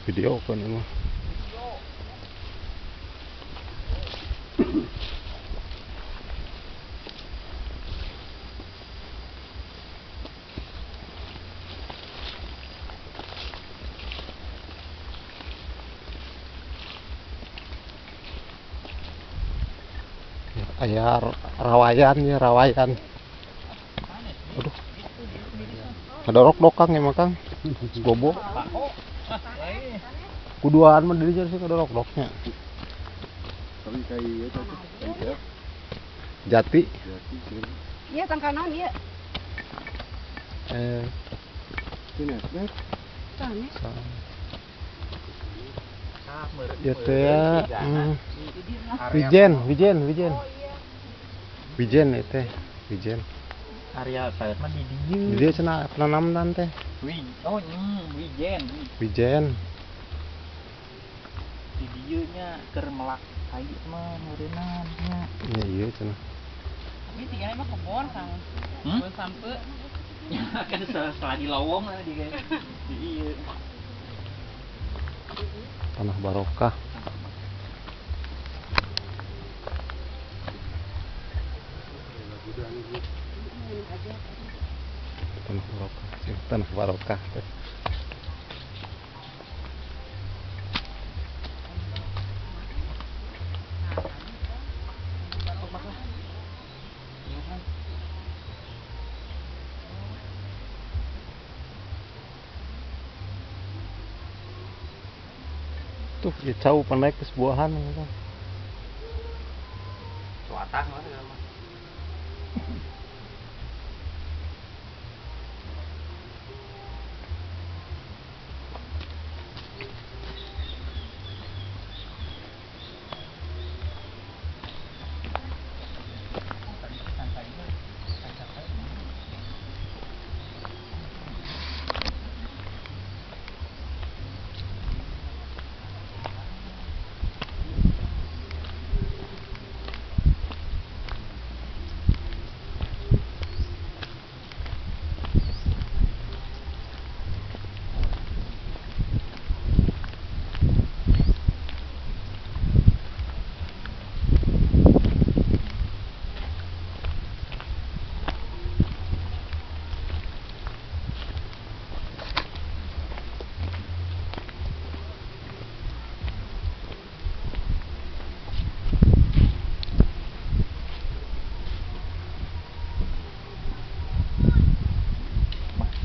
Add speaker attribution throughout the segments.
Speaker 1: Video kan ini mah. Aya rawayan ya, rawayan. Aduh. Ada rok dokang ya Kang. Gobo. Kuduaan mah diri sih ada rok-doknya.
Speaker 2: Tapi kayak itu
Speaker 1: jati.
Speaker 3: Iya tangkanan iya.
Speaker 2: Sini,
Speaker 1: ya teh. Wijen, wijen, wijen. Wijen itu teh, wijen.
Speaker 4: Area saya mah di dieu.
Speaker 1: Di dieu cenah penanaman teh.
Speaker 4: Oh, wijen.
Speaker 1: Wijen.
Speaker 4: Di dieu nya keur melak kai mah meureunnan nya.
Speaker 1: Iya iya cenah.
Speaker 5: Tapi tigana mah kebon Kang. Kebon sampe.
Speaker 4: Ya kan selagi lowong lah di di ieu.
Speaker 1: Tanah barokah. Tanah barokah, tanah barokah. Tuh, ya cau pandai ke sebuahan gitu.
Speaker 4: Cuatah mah mah.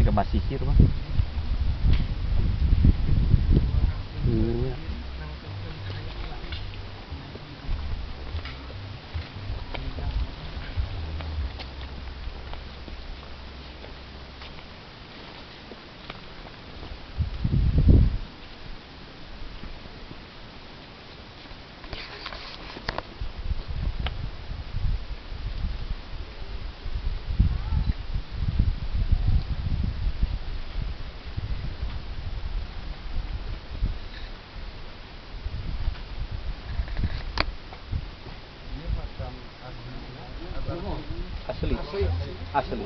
Speaker 4: Basisir mah.
Speaker 1: Iya.
Speaker 4: Asli. Asli.